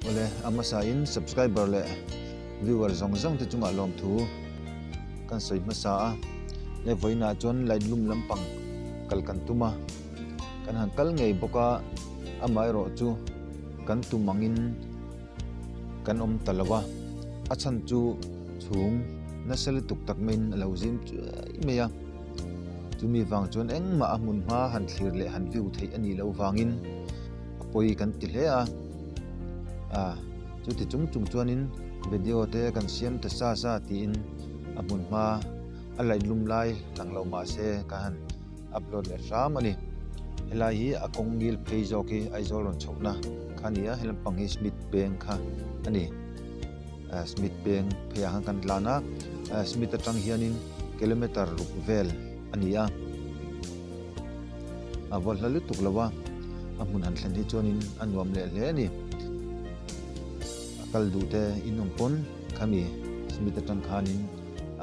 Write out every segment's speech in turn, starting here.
Awle, a hmasain subscriber leh viewer zawng zawng te chungah lawmthu kan sawi hmasa a. Le vawiinah chuan Lightroom lampang kal kan tum a, kan han kal ngei bawk a, amaherawh chu kan tum angin kan awm ta lo a, a chhan chu chhung nasa lutuk tak maiin a lo zim chuai mai a, chumi vang chuan engmah a hmun hma han thlir leh han view theih a nih loh vangin a pawi kan ti hle a, ah chuti chung chung chuanin video te kan siam ta sa sa tiin a hmun hma a laih lum lai lang lo mah se ka han upload leh hram a ni. Helai hi a kawng ngil phei zawk hi Aizawl rawn chhohna kha a ni a, he lampang hi Smith peng kha a ni. Smith peng pheiah khan kan tlan a, Smith atang hianin kilometer ruk vel a ni a, a vaw hla lutuk lo a, a hmun han thlen hi chuanin a nuam leh hle a ni. A kal duh te in awm pawn khami Smith atang khanin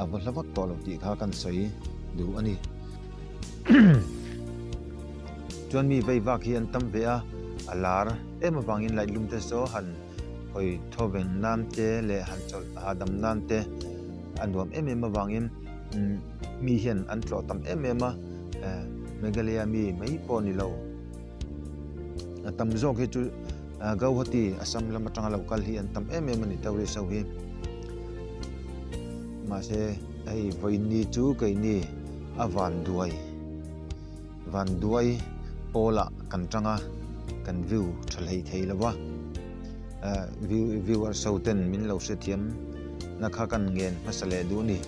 a vaw hla vak tawh lo tih kha kan sawi duh a ni. Chuan mi vei vak hi an tam ve a, a lar em avangin Lightroom te saw han hawi thawven nan te leh han chawlh hahdam nan te a nuam em em avangin mi hian an tlawh tam em em a, Meghalaya mi mai pawh ni lo. A tam zawk hi chu Gauhati Assam lam atanga lo kal hi an tam em em a ni tourist ho hi. Mahse hei vawiinni chu keini a vanduai vanduai pawlah kan tang a kan view tha hlei thei lo va viewers ho ten min lo hrethiam na kha kan ngen hmasa leh duh a ni.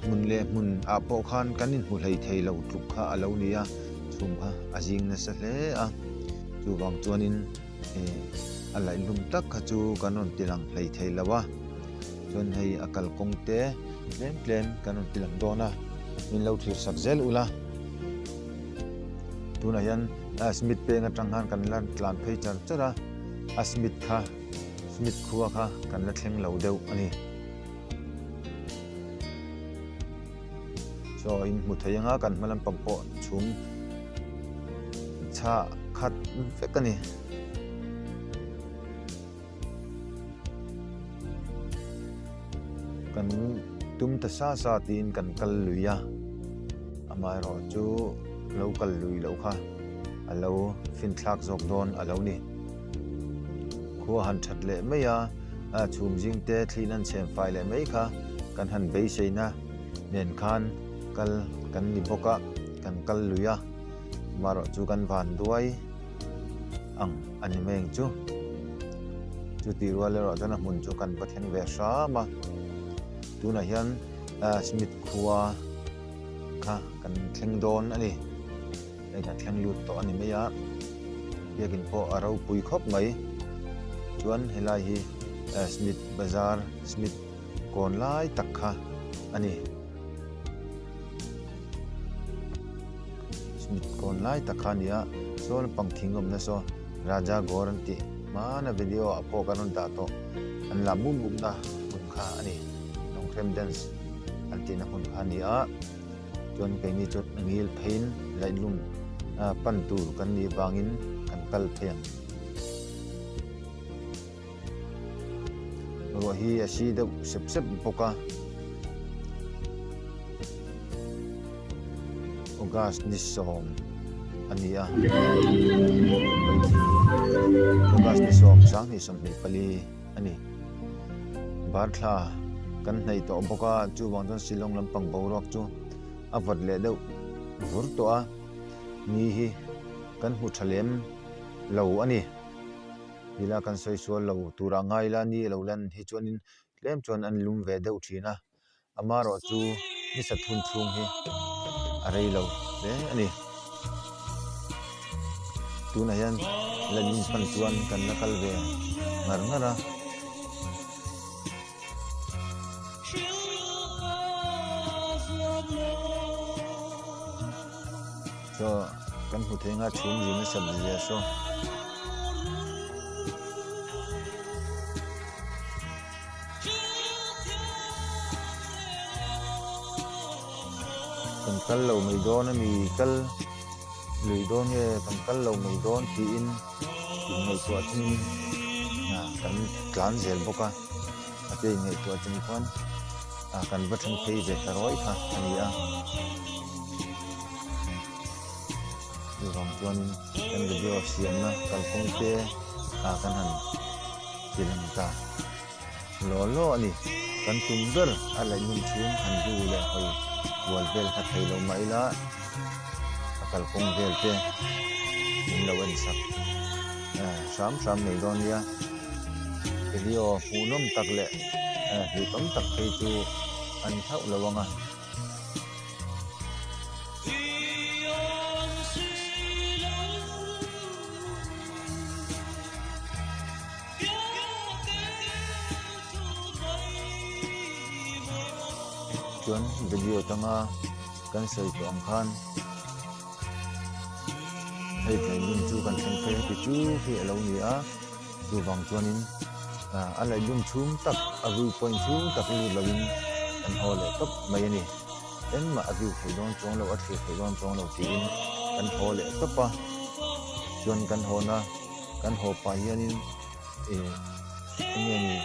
Hmun leh hmun ah pawh khan kan inhmu hlei thei lo tluk kha a lo ni a, chhum kha a zing nasa hle a, chuvang chuanin eh a laihlum tak kha chu kan rawn ti lang hlei thei lo a, chuan hei a kalkawng te tlem tlem kan rawn ti lang dawn a, min lo thlir sak zel ula. Tunah hian Smith peng atang khan kan la tlan phei char char a, a Smith kha Smith khua kha kan la thleng lo deuh a ni. Chaw in hmu thei anga kan hma lampang pawh chhum chhah khat vek a ni. Kan tum ta sa sa tiin kan kal lui a, amaherawh chu lo kal lui loh kha a lo finthlak zawk dawn a lo ni. Khua han that leh mai a, chhum zing te thliin an chhem fai leh mai kha kan han beiseina nen khan kal kan ni bawk a, kan kal lui a, amaherawh chu kan van duai ang a ni mai ang chu. Chutih rual erawh chuan a hmun chu kan va thleng ve hram a, tunah hian Smith khua kha kan thleng dawn a ni. Hei kan thleng lut tawh a ni mai a, biakin pawh a ropui khawp mai. Chuan helai hi Smith bazar Smith kawn lai tak kha a ni. Smith kawn lai tak kha a ni a, saw lampang thing awmna saw Raja Gor an tih hmana video ah pawh kan rawn dah tawh an la mup mup na hmun kha a ni. Nongkrem dance an tihna hmun kha a ni a. Chuan keini chu ngil pheiin laihlum pan tur kan nih vangin kan kal phei ang. Ruah hi a si deuh sep sep bawk a. August ni sawm a ni a. August ni sawm 2024 a ni. Barthla kan hnaih tawh bawk a, chuvang chuan Shillong lampang boruak chu a vawt leh deuh vur tawh a, ni hi kan hmu tha lem lo a ni. Tila kan sawi sual lo turah ngai ila ni a lo lan hi chuanin tlem chuan an lum ve deuh thin a. Amaherawh chu ni sat hun chhung hi a rei lo hle a ni. Tunah hian Lenin pan chuan kan la kal ve ngar ngar a. Chaw kan hmu thei anga chhum zin nasa zia saw. Kan kal lo mai dawn a ni kal. Lui dawn nge kan kal lo mai dawn tiin inngaihtuah chungin kan tlan zel bawk a, a tia inngaihtuah chung khan kan va then phei ve ta rawih kha a ni a. Chuvang chuanin kan video siamna kalkawng te kan han ti lang ta law law a ni. Kan tum ber a laihnun chhung han bu leh hawi kual vel kha thei lo mah ila a kalkawng vel te min lo en sak hram hram mai dawn nia. Video hmuhnawm tak leh hmuh tam tak phei chu a ni hauh lo ang a. Chuan video tanga kan sawi tawh ang khan hei tlaihlum chu kan thleng phei heti chu hi a lo ni a chuvang chuanin a laihlum chhung tak a view point chhung tak lut loin kan haw leh tawp mai a ni engmah a view theih dawn chuang lo a thlir theih dawn chuang lo tiin kan haw leh tawp a chuan kan hawna kan haw pah hianin ih eng nge ni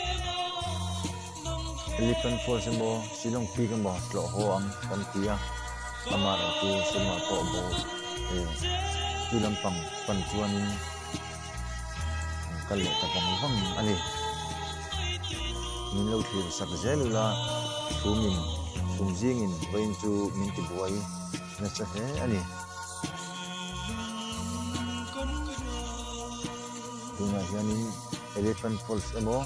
Elephant Falls emaw Shillong Peak emaw tlawh haw ang kan ti a amaherawhchu Shillong ah pawh bo ih chu lampang pan chuanin an kal leh ta vang vang a ni min lo thlir sak zel ula chhumin chhum zingin vawiin chu min ti buai nasa hle a ni. Tunah hianin Elephant Falls emaw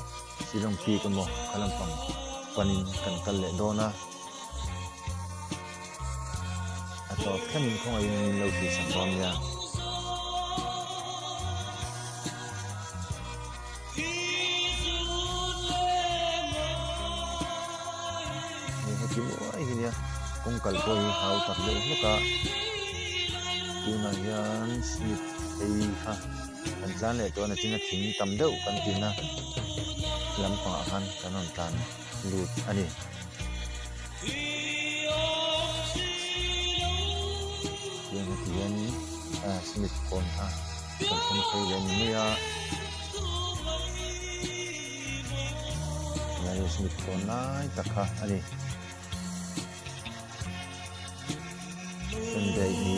Shillong Peak emaw kha lampang panin kan kal leh dawn a, a tawp thlengin khawngaihin min lo tihsak dawn nia. Hei heti muai hi nia kawng kal pawh hi hau tak deuh hlek a tunah hian slip phei kha kan tlan leh tawh a nachin a thing tam deuh kan tina lampangah khan kan rawn tlan lut a ni. Chuan heti hian slip kawn kha kan thleng phei leh a ni mai a. Smith tawn lai tak kha a ni. Sunday hi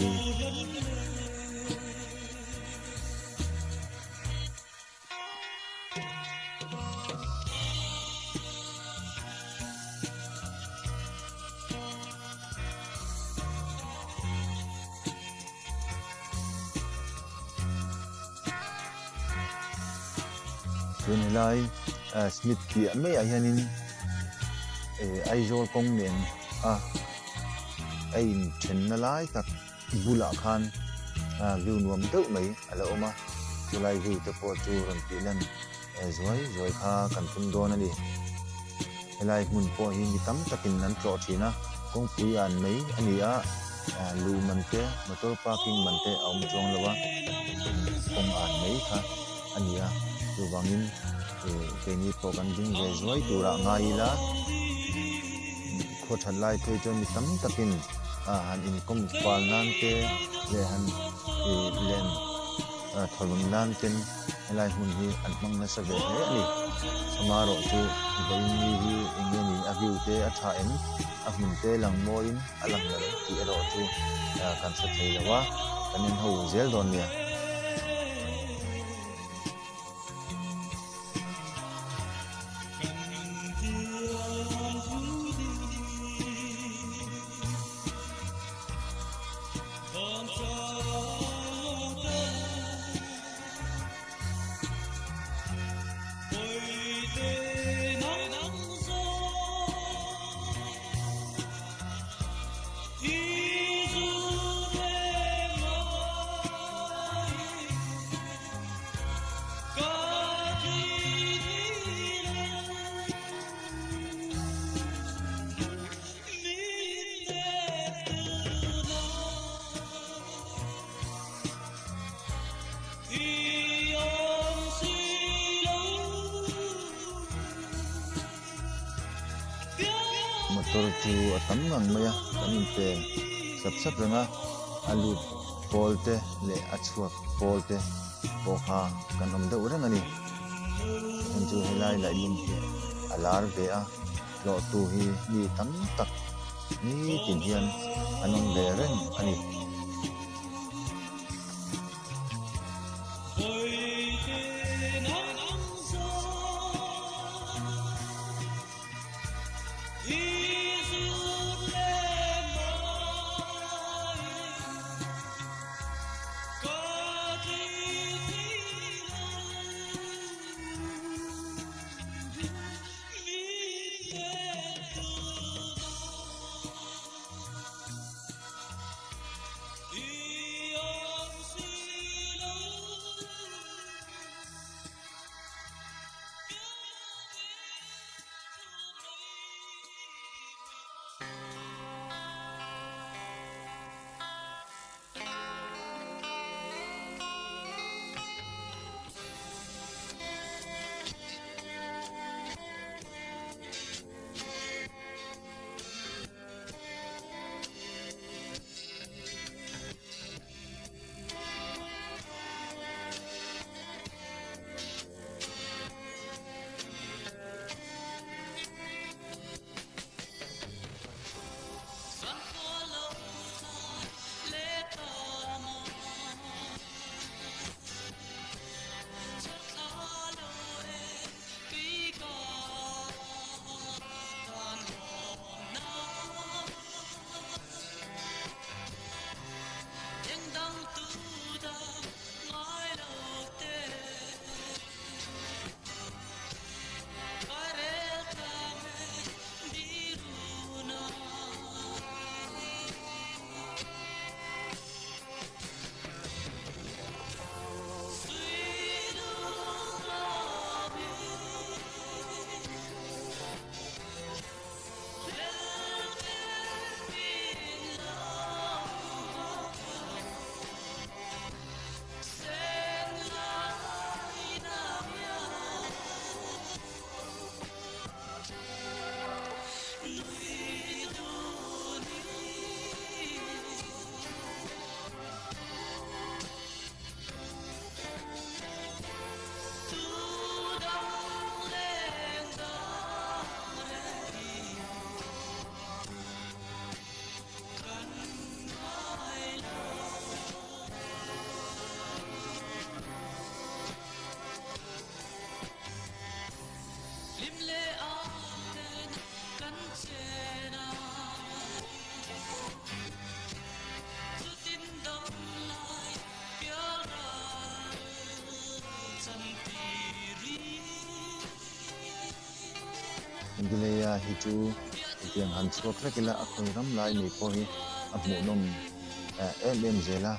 Tun helai Smith piah maiah hianin eh Aizawl kawng nen a a inthenna lai tak bulah khan view nuam deuh mai a lo awm a chulai view te pawh chu rawn tih lan zuai zuai kha kan tum dawn a ni. Helai hmun pawh hi mi tam takin an tlawh thin a, kawngpui an mai a ni a, luh man te, motor parking man te a awm chuang lo a, kawng an mai kha a ni a, chuvangin keini pawh kan ding ve zuai turah ngai ila, khaw that lai phei chuan mi tam takin han inkawm fal nan te leh han len thawlung nan ten. Helai hmun hi an hmang nasa ve hle a ni. Amaherawh chu vawiin ni hi eng nge ni a view te a tha em, a hmun te lang mawiin a lang lo em tih erawh chu kan hre thei lo a, kan en ho zel dawn nia. Motor chu a tam ngang mai a kan inpe sap sap reng a a lut. pawl te leh a chhuak pawl te pawh kha kan awm deuh reng a ni. Heng chu helai Laihlum hi a lar ve a, tlawhtu hi mi tam tak nitin hian an awm ve reng a ni. Meghalaya hi chu hetiang han chhuak hlek ila a khawi ram lai mai pawh hi a hmuhnawm em em zel a,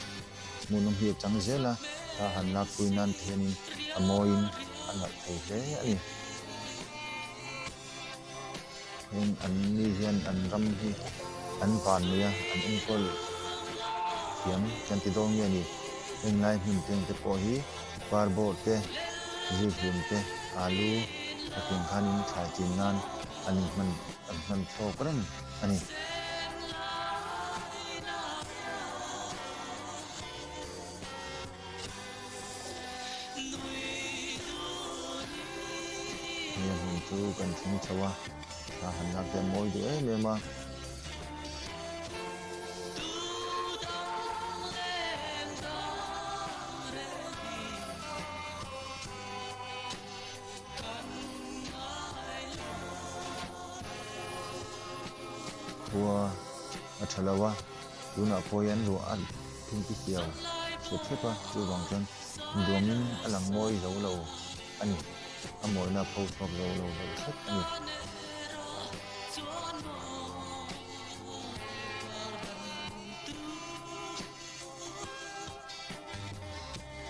hmuhnawm hi a chang zel a, thla han lakpui nan te hianin a mawiin a nalh thei hle a ni. Heng an ni hian an ram hi an van mai a, an enkawl thiam kan ti dawn nge ni. Heng lai hmun teng te pawh hi parbawr te, zikhlum te, alu a tiang khanin thlai chin nan an inhman an hman thlawk reng a ni. Hei a hmun chu kan thleng chho a, thla han lak te a mawi duh em em a. Khua a tha lo a, tunah pawh hian ruah a thingthi fiau hrep hrep a, chuvang chuan duangin a lang mawi zo lo a ni, a mawina a pho chhuak zo lo deuh hrep a ni.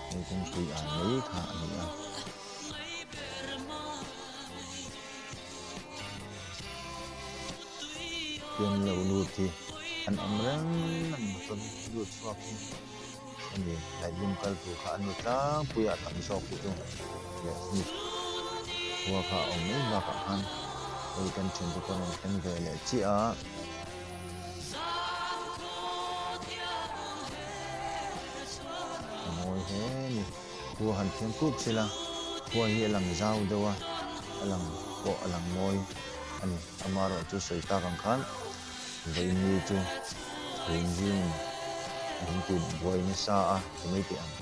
Hei kawngpui an mai kha a ni a. Pian lo lut hi an awm reng a ni motor lut chhuak hi a ni Laihlum kal tur kha an ni tlangpui a tam zawk hi chu leh ni khua kha a awm mai bakah khan hei kan thiante pawh an rawn thleng ve leh chiah a. mawi hle a ni. Khua han thiam kuk sela khua hi a lang zau deuh a, a lang pawh a lang mawi a ni. Amaherawh chu sawi tak ang khan vawiin chu chhum zingin min ti buai nasa a ti mai teh ang.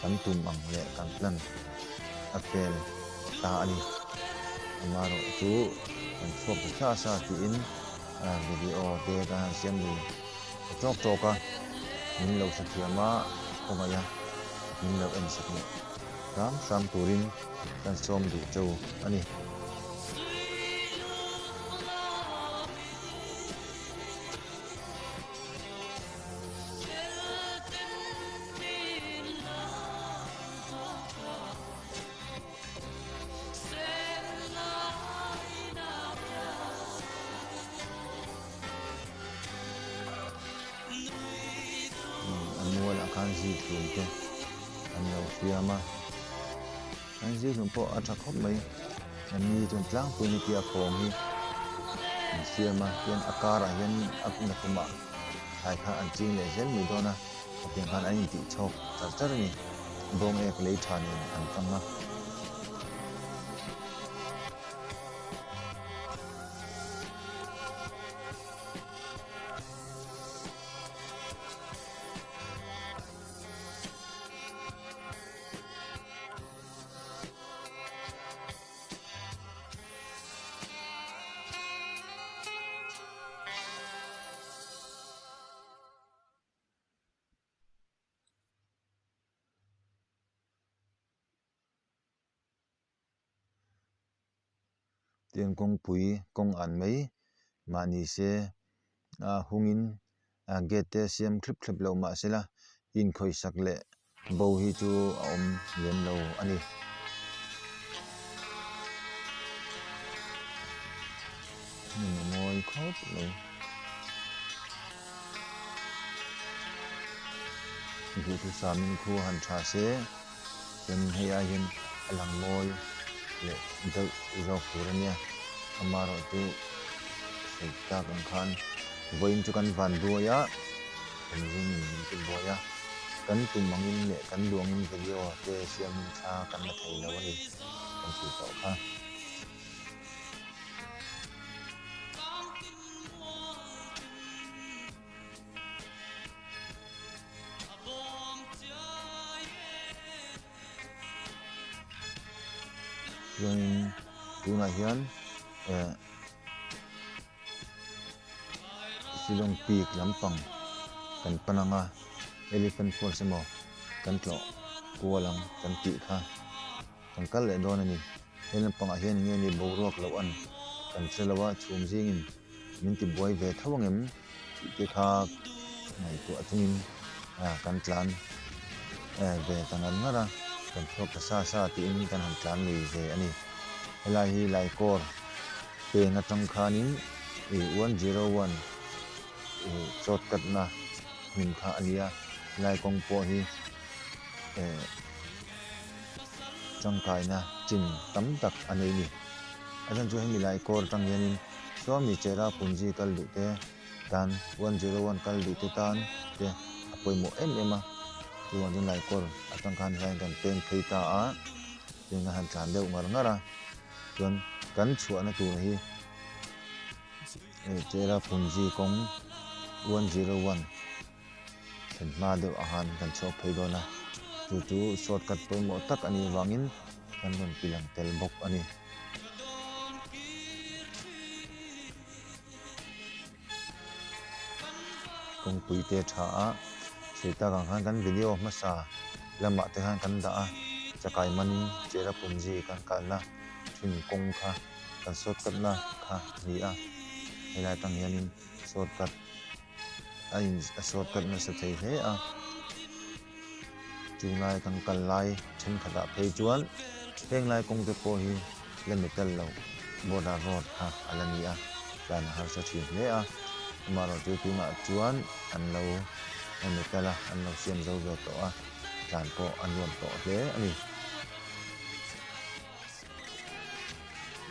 Kan tum ang leh kan plan a fel ta a ni. Amaherawh chu kan chhuak ta thla sa tiin video te kan han siam lui ta tawk tawk a, min lo hrethiam a khawngaih a, min lo en sak leh hram hram turin kan sawm duh cheu a ni. A mualah khan zikhlum te an lo siam a an zikhlum pawh a tha khawp mai an ni chuan tlangpui ni tia fawng hi an siam a tian a karah hian a nakumah thlai kha an ching leh zel mai dawn a hetiang khan an intih chhawk char char a ni bawng ek lei tha nen an tang a. Tiang kawngpui kawng an mai mahni se a hungin gate te a siam thlep thlep lo mahsela inkhawisak leh bo hi chu a awm lem lo a ni. Hmun a mawi khawp mai. Duhthusam in khu han tha se chuan hei ai hian a lang mawi leh deuh zawk tur a nia amaherawh chu sawi tak ang khan vawiin chu kan van duai a kan zing in min ti buai a kan tum angin leh kan duh angin video te siamin thla kan la thei lo a ni kan tih tawh kha. Chuanin tunah hian eh Shillong peak lampang kan pan ang a Elephant Falls emaw kan tlawh kual ang kan tih kha kan kal leh dawn a ni. He lampangah hian enge ni boruak loh an kan hre lo a, chhum zingin min ti buai ve tho angem tih te kha ngaihtuah chungin kan tlan ve ta ngar ngar a, kan chhuak ta sa sa tiin kan han tlan lui ve a ni. Helai hi Laikawr peng atang khanin ih 101 ih shortcut na hmun kha a ni a, helai kawng pawh hi eh. tangkaina chin tam tak a nei ni. A chhan chu hemi lai kawr atang hianin Swami Chera Punji kal duh te tan, 101 kal duh te tan te a pawimawh em em a. Chuvang chuan lai kawr atang khan hian kan peng phei ta a, chuan kan han tlan deuh ngar ngar a, chuan kan chhuahna tur hi Chera Punji kawng 101. Thlen hma deuh ah khan kan chhuak phei dawn a, chu chu shortcut pawimawh tak a nih avangin kan rawn ti lang tel bawk a ni. Kawngpui te tha a, sawi tak ang khan kan video hmasa lamah te khan kan dah a, chakai manin Cherrapunji kan kalna thin kawng kha kan shortcut na kha a ni a, helai atang hianin shortcut. a in a shortcut nasa thei hle a tunlai kan kal lai thenkhatah phei chuan heng lai kawng te pawh hi la metal loh border road kha a la ni a tlan a harsa thin hle a amaherawhchu tunah chuan an lo la metal a an lo siam zo ve tawh a tlan pawh a nuam tawh hle a ni.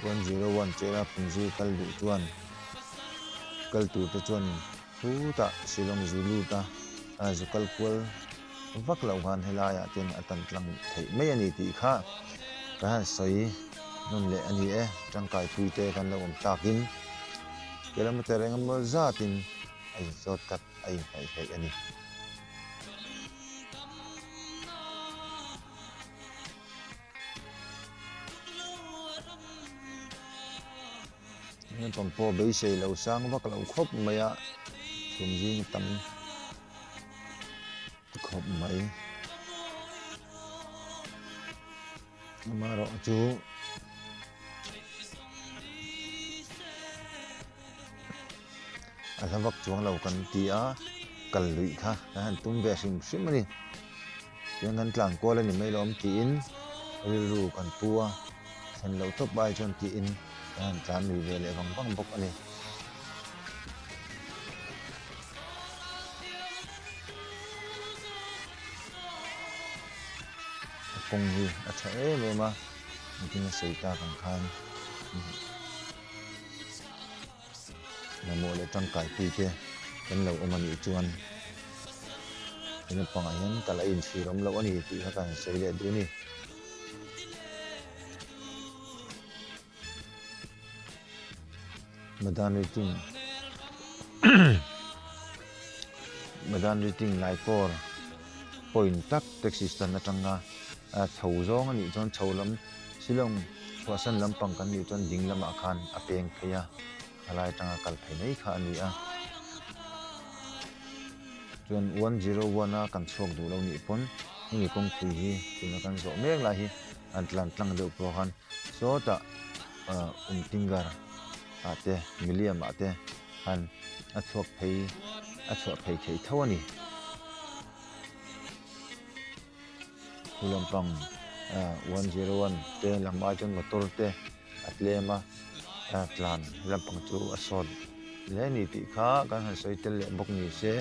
101 Cherrapunji kal duh chuan kal tur te chuan chutah Shillong zu lut a, zu kal kual vak loh khan helaiah ten a tan tlang theih mai a ni tih kha kan han sawi nawn leh a ni e. Tangkaipui te kan lo awm takin kilometer engemaw zatin a inzawt kat a inhnaih hleih a ni. Naupang pawh beisei lo sang vak lo khawp mai a, chhum zing a tam khawp mai. Amaherawh chu a hla vak chuang lo kan ti a, kal luih kha kan han tum ve hrim hrim a ni. Tiang kan tlan kual a ni mai lawm tiin rilru kan pu a, thlen loh tawp ai chuan tiin kan han tlan lui ve leh vang vang bawk a ni. A kawng hi a tha em em a, engtin a sawi tak ang khan mamawh leh tangkai pui te kan lo awm a nih chuan he naupangah hian kal a inchhir awm loh a ni tih kha ka han sawi leh duh a ni. Madan Riting Madan Riting Laikawr point tak taxi stand atanga chho zawng a nih chuan chho lam Shillong chhuahsan lampang kan nih chuan ding lamah khan a peng phei a, thalai atanga kal phei mai kha a ni a. Chuan 101 a kan chhuak duh lo nih pawn hemi kawngpui hi tuna kan zawh mek lai hi an tlan tlang deuh pawh khan sawtah Umtingar ah te Miliam ah te khan a chhuak phei a chhuah phei thei tho a ni. Khu lampang 101 te lam ai chuan motor te a tlem a tlan lampang chu a sawt hle a ni tih kha kan han sawi tel leh bawk ni se.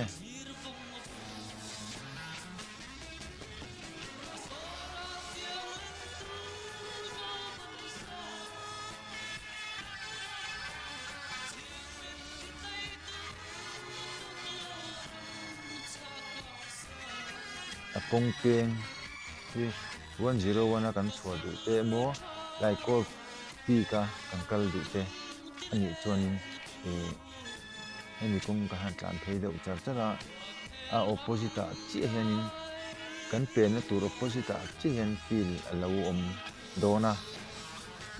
A kawng peng hi 101 a kan chhuah duh te emaw Laikawr peak a kan kal duh te a nih chuanin ih hemi kawng ka han tlan phei deuh char char a a opposite ah chiah hianin kan penna tur opposite ah chiah hian field a lo awm dawn a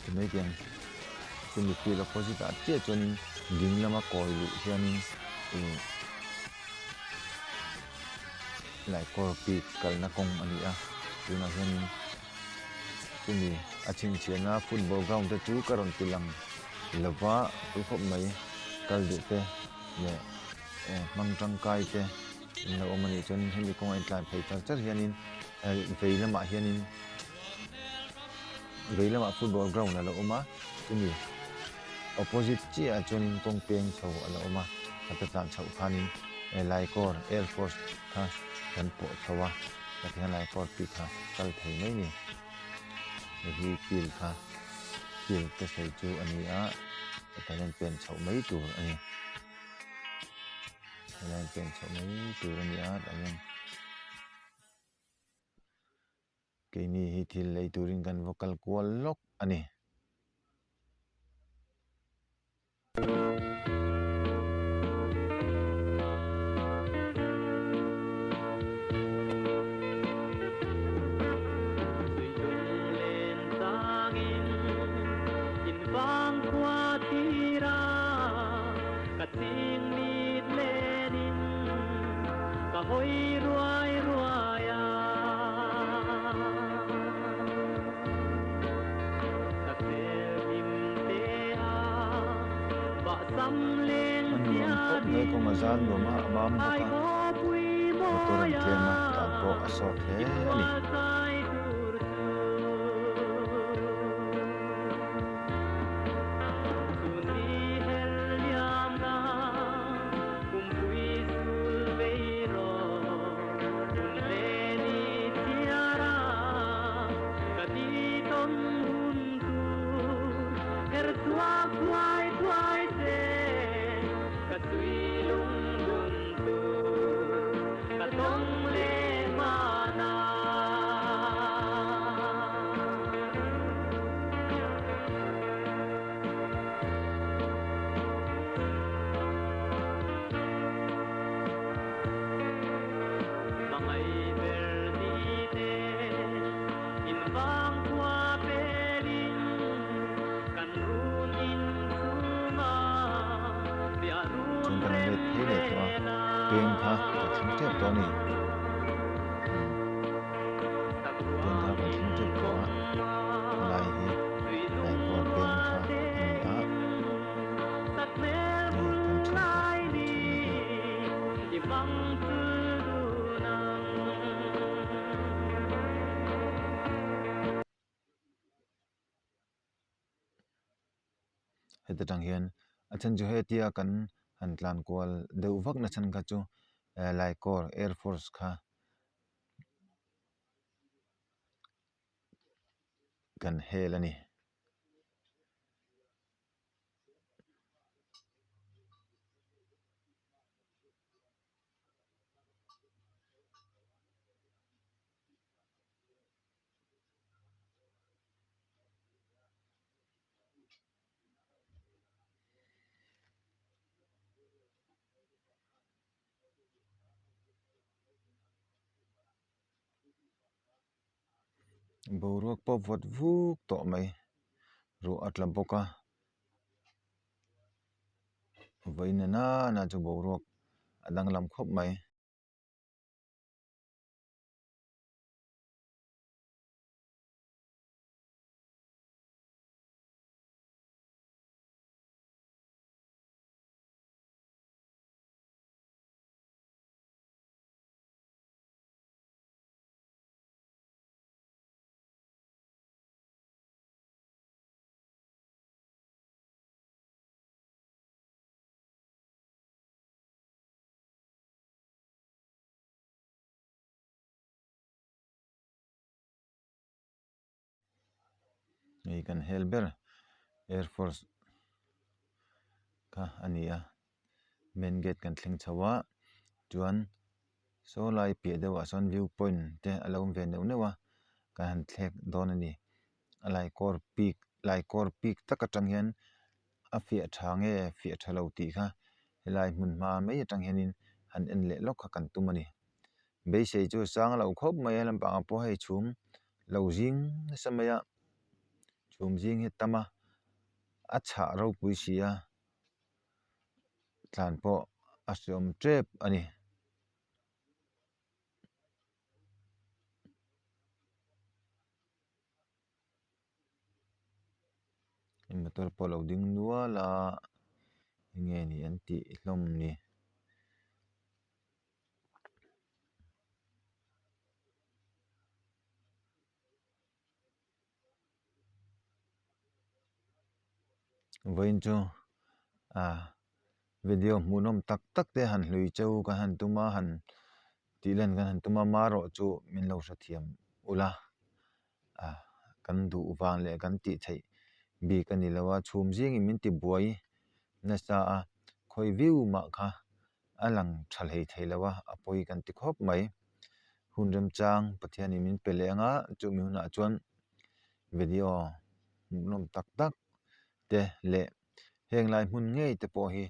timai tiang chumi field opposite ah chiah chuanin ding lama kawi luh hianin ih Laikawr peak kalna kawng a ni a tunah hianin chumi a chhinchhiahna football ground te chu ka rawn ti lang lova pui khawp mai kal duh te leh hmang tangkai te an lo awm a nih chuanin hemi kawngah in tlan phei char char hianin vei lamah hianin vei lamah football ground a lo awm a chumi opposite chiahah chuanin kawng peng chho a lo awm a khata tlan chhoh khanin Laikawr air force kha kan pawh chho a tah hian Laikawr tih kha kal thei mai a ni hei hi field kha field te sawi chu a ni a hetah hian pen chhoh mai tur a ni helai hian pen chhoh mai tur a ni a tah hian keini hi thil lei turin kan va kal kual lawk a ni. A nuam khawp mai kawng a zan nuam a, a mam bawk a, motor an tlem a, tlan pawh a sawt hle a ni. thleng tep tawh a ni. Peng kha kan thleng tep tawh a, helai hi Laikawr peng kha a ni a, hei kan thiante lo chhohna hi. Heti tang hian a then chu hetia kan han tlan kual deuh vak na chhan kha chu Laikawr air force kha kan hel a ni. Boruak pawh vawt vuk tawh mai ruah a tla bawk a vawiin na nana chu boruak a danglam khawp mai. Hei kan hel ber air force kha a ni a main gate kan thleng chho a chuan saw lai piah deuh ah sawn view point te a lo awm ve neuh neuh a kan han thlek dawn a ni a laikawr peak laikawr peak tak atang hian a fiah tha nge fiah tha lo tih kha helai hmun hma mai atang hianin han en leh lawk kha kan tum a ni. Beisei chu a sang lo khawp mai a lampangah pawh hei chhum lo zing nasa mai a chhum zing hi a tam a a chhah ropui si a tlan pawh a hreawm tep a ni. Motor pawh a lo ding nual a enge ni an tih hlawm ni. Vawiin chu ah video hmuhnawm tak tak te han hlui cheu kan han tum a han tih lan kan han tum a marawh chu min lo hrethiam ula ah kan duh vang leh kan tih theih bik a ni lo a chhum zingin min ti buai nasa a khawi viu mah kha a lang tha hlei thei lo a a pawi kan ti khawp mai hun remchang Pathianin min pe leh anga chumi hunah chuan video hmuhnawm tak tak te leh heng lai hmun ngei te pawh hi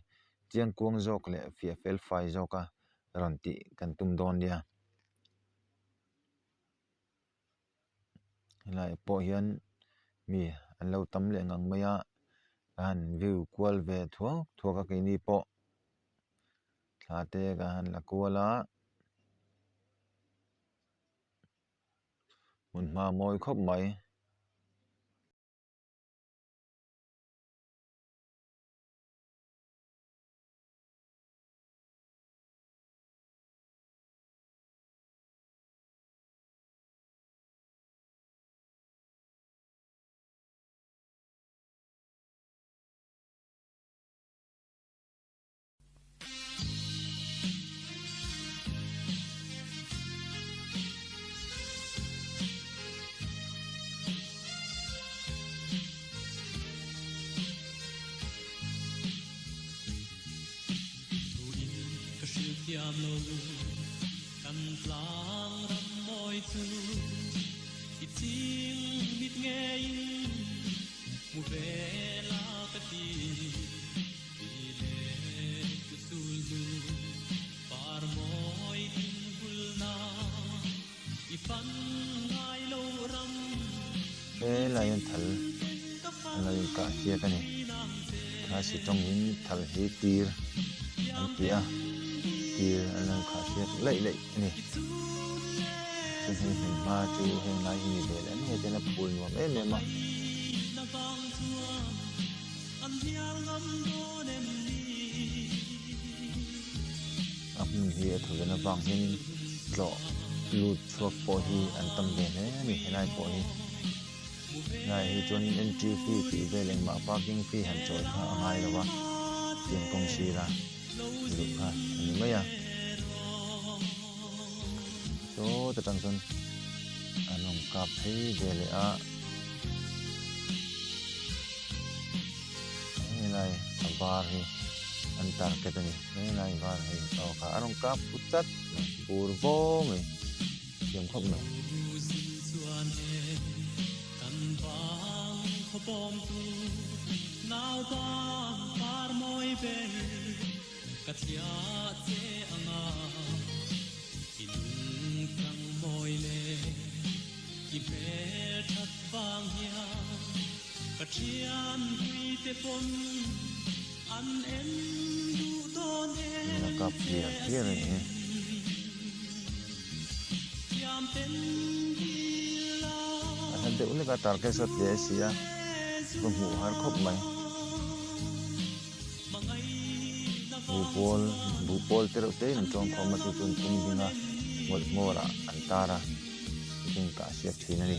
chiangkuang zawk leh fiah fel fai zawka rawn tih kan tum dawn nia. Helai pawh hian mi an lo tam leh ngang mai a ka han view kual ve thuak thuak a keini pawh thla te ka han la kual a hmun hma mawi khawp mai. Helai hian thal an lo inkah hiat a ni khasi tawngin thal hi tir an ti a. tir an lo khah hriat laih laih a ni. Chu hei hmun hma chu heng lai hi ni ve leh mai ten a phul nuam em em a. A hmun hi a thaw ven avang hianin tlawh lut chhuak pawh hi an tam ve hle a ni helai pawh hi. Helai hi chuanin entry fee tih vel engmah parking fee han chawi kha a ngai lo a, tiang kawng sira luh kha a ni mai a. Sawt atang chuan an rawn kap phei ve leh a. Helai a var hi an target a ni helai var hei aw kha a rawn kap put chat mai bur vaw mai thiam khawp mai. Ka thliah che anga i nungchang mawi leh i hmel that vang hian ka thian puite pawn an en duh dawn La em kap clear che clear a ni. asin. Thiam ten dil la A hla deuh lek a target sawt hle si a ka hmuh har khawp mai. Buhpawl buhpawl te reuh te in an tawng khawm a chu chu an tum ding a hmawlh hmawr ah an tar a chutin kah hriat thin a ni.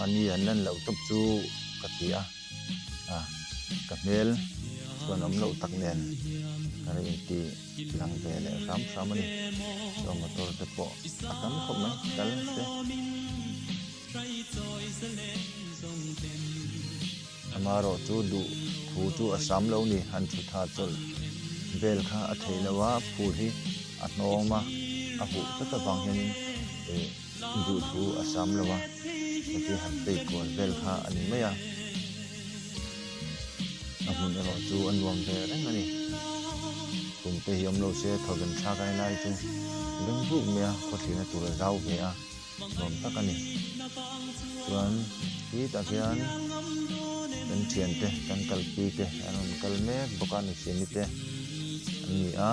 Mahni an lan loh tawp chu ka ti a, ah ka hmel chuan awm loh tak nen ka la inti lang ve leh hram hram a ni. Chuan motor te pawh a tam khawp mai kal te. Amaherawh chu duh thu chu a sam lo ni, han thu tha chawlh vel kha a theih lo a, phul hi a hnawm a, a huh tlat avang hianin ih duh thu a sam lo a, heti han phei kual vel kha a ni mai a, a hmun erawh chu a nuam ve reng a ni. Kum te hi awm lo se thawven thlak a helai chu beng buk mai a, khawthlirna tur a zau ve a. Nuam tak a ni. Chuan khi tah khian kan thiante kan kalpui te an rawn kal mek bawk a nuthiani te an ni a.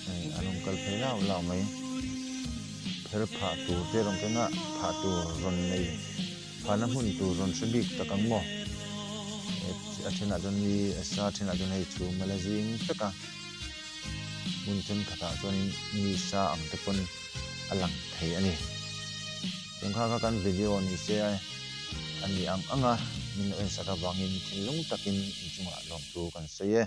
Hei an rawn kal phei lau lau mai. Pher phah tur te rawn keng a phah tur rawn nei phahna hmun tur rawn hre bik tak ang maw. A thenah chuan mi a sa a thenah chuan hei chhum a la zing vek a. Hmun thenkhatah chuanin mi sa ang te pawn a lang thei a ni. Tun kha kha kan video ni se a ni ang ang a, min lo ensak avangin thinlung takin inchungah lawmthu kan sawi e.